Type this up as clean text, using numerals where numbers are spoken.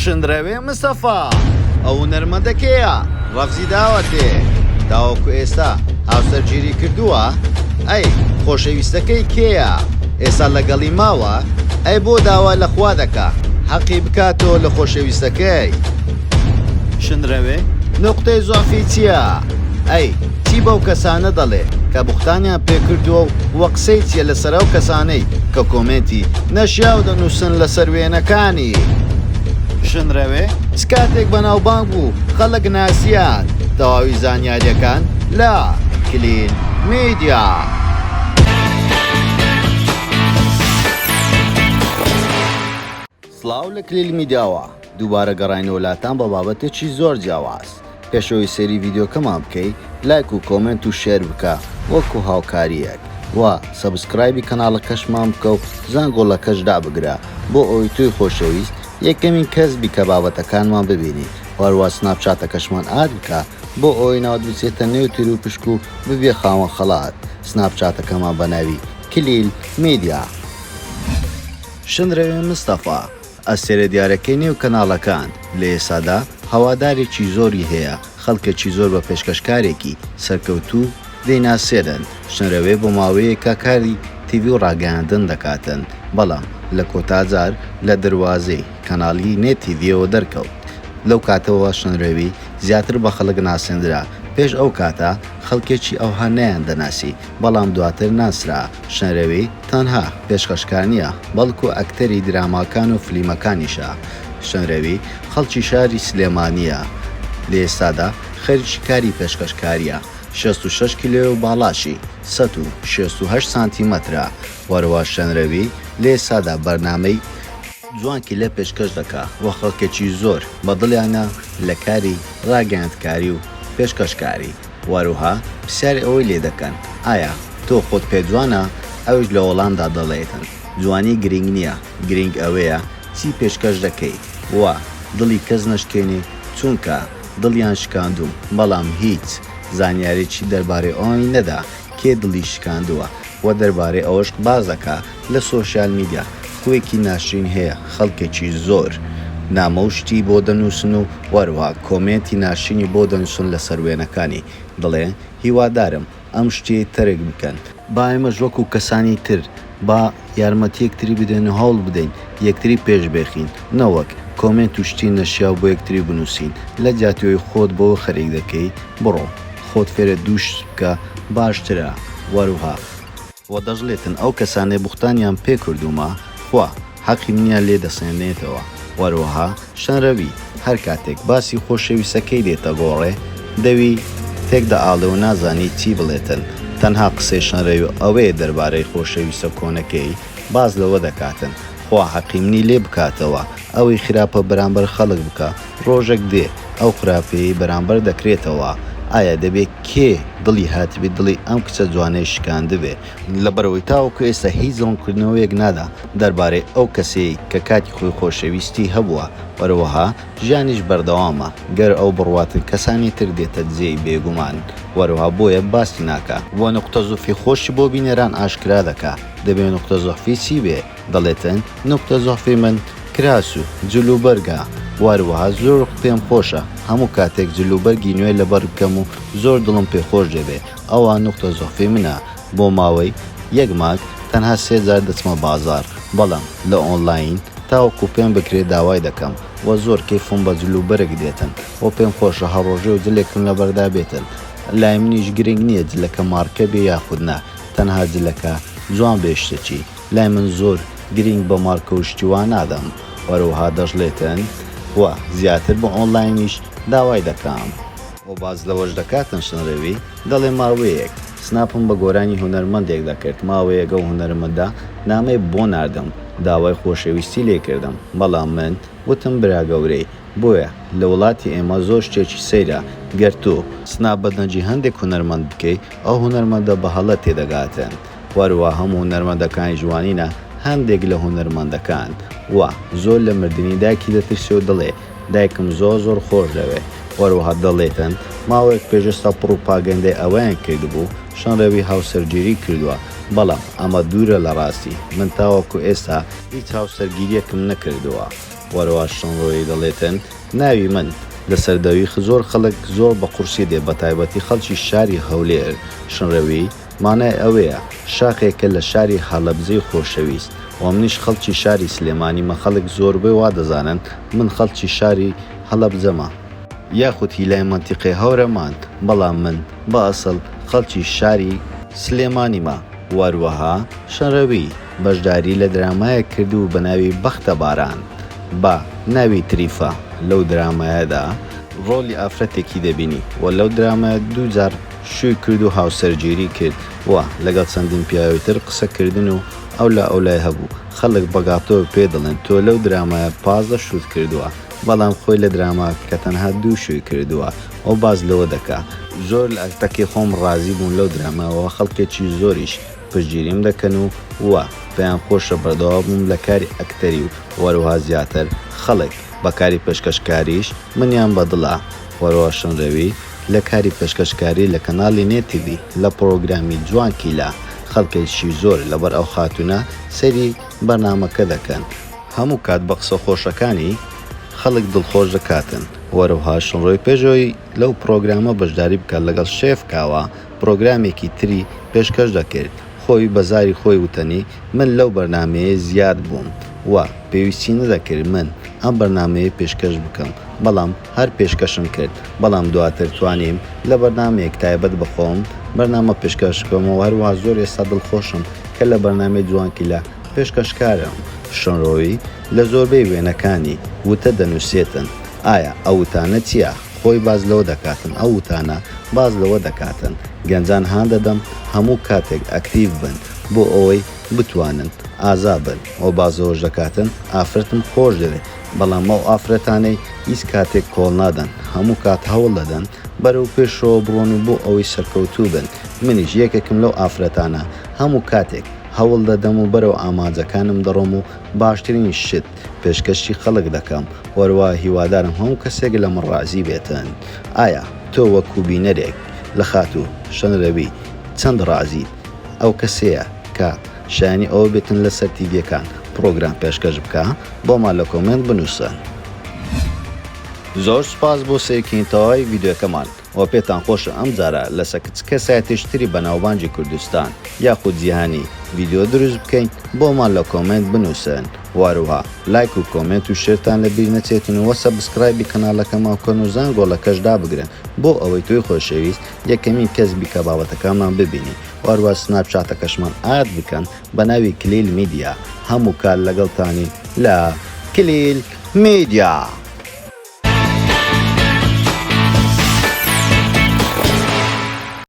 شندرەوێ مستەفا، ئەو هونەرمەندە کێیە ڕەفزی داوەتێ؟ تاوەکو ئێستا هاوسەرگیری کردووە؟ ئەی خۆشەویستەکەی کێیە؟ ئێستا لەگەڵی ماوە؟ ئەی بۆ داوا لە خوا دەکا حەقی بکاتەوە لە خۆشەویستەکەی؟ شندرەوێ نوقتەی زوعفی چییە؟ ئەی چی بەو کەسانە دەڵێ کە بوختانیان پێکردووە و وە قسەی چیە لەسەر ئەو کەسانەی کە کۆمێنتی نەشیاو دەنووسن لەسەر وێنەکانی؟ شنرەوێ چ کاتێک بەناوبانگ بوو خەڵک ناسیان؟ تەواوی زانیاریەکان لە کلیل میدیا. سڵاو لە کلیل میدیاوە دووبارە گەڕاینەوە لاتان بە بابەتێکی زۆر جیاواز پێش ئەوەی سەیری ڤیدیۆکەمان بکەی لایک و comment و share بکە وەکو هاوکاریەک وە subscribe ی کەناڵەکەشمان بکە و زەنگۆڵەکەش دابگرە بۆ ئەوەی تۆی خۆشەویست یەکەمین کەس بی کە بابەتەکانمان ببینی وەهەروا سناپچاتەکەشمان add بکە بۆ ئەوەی ناوت بچێتە نێو تیروپشک و ببیە خاوەن خەڵات سناپچاتەکەمان بەناوی کلیل میدیا. شنرەوێ مستەفا، ئەستێرە دیارەکەی نێو کەناڵەکان، لە ئێستادا هەوادارێکی زۆری هەیە، خەڵکێکی زۆر بە پێشکەشکارێکی سەرکەوتوو دەیناسێنن، شنرەوێ بۆ ماوەیەکە کاری تیڤی و ڕاگەیاندن دەکاتن، بەڵام لە کۆتا جار لە دەروازەی کەناڵی نێت تیڤیەوە دەرکەوت، لەو کاتەوە شنرەوی زیاتر بە خەڵک ناسێندرا، پێش ئەو کاتە خەڵکێکی ئەوها نەیاندەناسی، بەڵام دواتر ناسرا، شنرەوی. تەنها پێشکەشکار نییە، بەڵکو ئەکتەری دراماکان و فلیمەکانیشە. شنرەوی خەڵکی شاری سلێمانییە. لە ئێستادا خەریکی کاری پێشکەشکارییە. 66 کیلۆیە و باڵاشی 168 سانتیمەترە. وەروا شنرەوی لە ئێستادا بەرنامەی جوانکیلە پێشکەش دەکا و خەڵکێکی زۆر بە دڵیانە لە کاری ڕاگەیاندکاری و پێشکەشکاری. وەروها پرسیاری ئەوەی لێ دەکەن ئایا تۆ خۆت پێ جوانە؟ ئەویش لە وەڵامدا دەڵێتن جوانی گرینگ نییە، گرینگ ئەوەیە چی پێشکەش دەکەی و دڵی کەس نەشکێنی چونکە دڵیان شکاندووم، بەڵام هیچ زانیاریی دەربارەی ئەوانی نەدا کێ دڵی شکاندووە و دەربارەی ئەوەش باس دەکا لە سۆشیال میدیا خووێکی ناشرین هەیە خەڵکێکی زۆر نامە و شتی بۆ دەنووسن و وەروها کۆمێنتی ناشرینی بۆ دەنووسن لەسەر وێنەکانی دەڵێ هیوادارم ئەم شتەی تەرک بکەن با ئێمەش وەکو کەسانی تر با یارمەتی یەکتری بدەین و هەوڵ بدەین یەکتری پێش بێخین نەوەک کۆمێنت و شتی نەشیاو بۆ یەکتری بنووسین لە جیاتی ئەوەی خۆت بەوە خەریک دەکەی بڕۆ خۆت فێرە دوو شت بکە باشترە وەروها وە دەشڵێتن ئەو کەسانەی بوختانیان پێ کردوومە خوا حەقی منیان لێ دەسێنێتەوە وەروەها شەنرەوی هەر کاتێک باسی خۆشەویستەکەی دێتە گۆڕێ دەوی تێک دەئاڵێ و نازانی چی بڵێتن تەنها قسەی شەنرەوی ئەوەیە دەربارەی خۆشەویستە کۆنەکەی باس لەوە دەکاتن خوا حەقی منی لێ بکاتەوە ئەوەی خراپە بەرامبەر خەڵک بکا ڕۆژەک دێ ئەو خراپەیەی بەرامبەر دەکرێتەوە ئایا دەبێ کێ دڵی هاتبێ دڵی ئەم کچە جوانەی شکاندبێ؟ لەبەرئەوەی تاوەکو ئێستا هیچ ڕوونکردنەوەیەک نادا دەربارەی ئەو کەسەی کە کاتی خۆی خۆشەویستی هەبووە وەروەها ژیانیش بەردەوامە گەر ئەو بڕواتن کەسانی تر دێتە جێی بێگومان وەروها بۆیە باسی ناکا وە نوقتە زوفی خۆشی بۆ بینەران ئاشکرا دەکا دەبێ نوقتە زوحفی چی بێ؟ دەڵێتن نوقتە زوحفی من کراس و جل و بەرگە وەروەها زۆر پێم خۆشە هەموو کاتێک جل و بەرگی نوێ لەبەر بکەم و زۆر دڵم پێ خۆش دەبێ ئەوە نوقتە زوحفی منە بۆ ماوەی یەک مانگ تەنها سێ جار دەچمە بازاڕ بەڵام لە ئۆنڵاین تاوەکو پێم بکرێ داوای دەکەم وە زۆر کەیفم بە جل و بەرگ دێتن وە پێم خۆشە هەر ڕۆژێ و جلێکم لەبەردا بێتن لای منیش گرنگ نیە جلەکە مارکە بێ یاخود نا تەنها جلەکە جوان بێ شتەکی لای من زۆر گرینگ بە مارکە و شتی وا نادەم وەروەها دەشڵێتن و زیاتر بە ئۆنلاینیش داوای دەکەم. و باس لەوەش دەکاتن شنڕێوی دەڵێ ماوەیەک سناپم بە گۆرانی هونەرمەندێک دەکرد ماوەیەک ئەو هونەرمەندە نامەی بۆ ناردم داوای خۆشەویستی لێ کردم بەڵام من وتم برا گەورەی بۆیە لە وڵاتی ئێمە زۆر شتێکی سەیرە گەر تۆ سناپ بە دەنگی هەندێک هونەرمەند بکەی ئەو هونەرمەندە بە هەڵە تێدەگاتن وەروا هەموو هونەرمەندەکانیش وانینە هەندێک لە هونەرمەندەکان وا زۆر لە مردنی دایکی دەترسێ و دەڵێ دایکم زۆر زۆر خۆش دەوێ وەروەها دەڵێتن ماوەیەک پێش ئێستا پڕوپاگەندەی ئەوەیان کردبوو شەنرەوی هاوسەرگیری کردووە بەڵام ئەمە دوورە لە ڕاستی من تاوەکو ئێستا هیچ هاوسەرگیریەکم نەکردووە. وەرەوا شنڕۆیی دەڵێتن ناوی من لەسەر دەوی زۆر خەڵک زۆر بە قورسی دێ بەتایبەتی خەڵکی شاری هەولێر شنڕەوی مانای ئەوەیە شاخێکە لە شاری هەڵەبجەی خۆشەویست وە منیش خەڵکی شاری سلێمانیمە خەڵک زۆربەی وا دەزانن من خەڵکی شاری هەڵەبجەمە یاخود هی لای مەنتیقەی هەورەمان بەڵام من بە ئەسڵ خەڵکی شاری سلێمانیمە وەروەها شنڕەوی بەشداری لە درامایەک کردبوو بە ناوی بەختە باران بە ناوی تریفە لەو درامایەدا ڕۆڵی ئافرەتێکی دەبینی و لەو درامایە دووجار شووی کرد و هاوسەرگیری کرد و لەگەڵ چەندین پیاوی تر قسە کردن و ئەولا ئەولای هەبوو خەڵک بە گاڵتەوە پێ دەڵێن تۆ لەو درامایە 15 شووت کردووە بەڵام خۆی لە دراماکە تەنها دوو شووی کردووە و باس لەوە دەکا زۆر لە ئەکتەکەی خۆم ڕازی بووم لەو درامایەوە خەڵکێکی زۆریش پشتگیریم دەکەن و و پێیان خۆشە بەردەوام بم لە کاری ئەکتەری و وەروها زیاتر خەڵک بە کاری پێشکەشکاریش منیان بە دڵە وەروها شنرەوی لە کاری پێشکەشکاری لە کەناڵی نێت تیڤی لە پڕۆگرامی جوان کیلا خەڵکێکی زۆر لەبەر ئەو خاتوونە سەیری بەرنامەکە دەکەن هەموو کات بە قسە خۆشەکانی خەڵک دڵخۆش دەکاتن وەروها شنرۆی پێش ئەوەی لەو پڕۆگرامە بەشداری بکات لەگەڵ شێف کاوە پڕۆگرامێکی تری پێشکەش دەکرد، خۆی بە زاری خۆی وتەنی من لەو بەرنامەیە زیاد بووم و پێویستی نەدەکرد من ئەم بەرنامەیە پێشکەش بکەم، بەڵام هەر پێشکەشم کرد، بەڵام دواتر توانیم لە بەرنامەیەک تایبەت بە خۆم بەرنامە پێشکەش بکەم و هەروەها زۆر ئێستا دڵخۆشم کە لە بەرنامەی جوانکیلە پێشکەشکارم. شنرۆی لە زۆربەی وێنەکانی وتە دەنووسێتن، ئایا ئەو وتانە چییە؟ خۆی باس لەوە دەکاتن ئەو وتانە باس لەوە دەکاتن گەنجان هان دەدەم هەموو کاتێک ئەکتیڤ بن بۆ ئەوەی بتوانن ئازا بن وە باس لەوەش دەکاتن ئافرەتم خۆش دەوێت بەڵام ئەو ئافرەتانەی هیچ کاتێک کۆڵ نادەن هەموو کات هەوڵ دەدەن بەرەو پێشەوە بڕۆن و بۆ ئەوەی سەرکەوتوو بن منیش یەکێکم لەو ئافرەتانە هەموو کاتێک هەوڵ دەدەم و بەرەو ئامانجەکانم دەڕۆم و باشترین شت پێشکەشی خەڵک دەکەم وەروا هیوادارم هەموو کەسێک لە من ڕازی بێتن ئایا تۆ وەکو بینەرێک لە خاتوو شەنرەوی چەند ڕازیت ئەو کەسەیە کە شایەنی ئەوە بێتن لەسەر تیڤیەکان پڕۆگرام پێشکەش بکا بۆمان لە کۆمێنت بنوسن. زۆر سوپاس بۆ سەیرکردنی تەواوی ڤیدیۆکەمان. وە پێتان خۆشە ئەم جارە لەسە چ کەسایەتێکی تری بەناوبانگی کوردستان یاخود جیهانی ڤیدیۆ دروست بکەین بۆمان لە کۆمێنت بنوسن وەهەروەها لایک و کۆمێنت و share تان لە بیر نەچێتن وە subscribe ی کەناڵەکەمان بکەن و زەنگۆڵەکەش دابگرن بۆ ئەوەی تۆی خۆشەویست یەکەمین کەس بی کە بابەتەکانمان ببینی وەهەروەها سناپچاتەکەشمان add بکەن بەناوی کلیل میدیا هەموو کات لەگەڵتانین لە کلیل میدیا.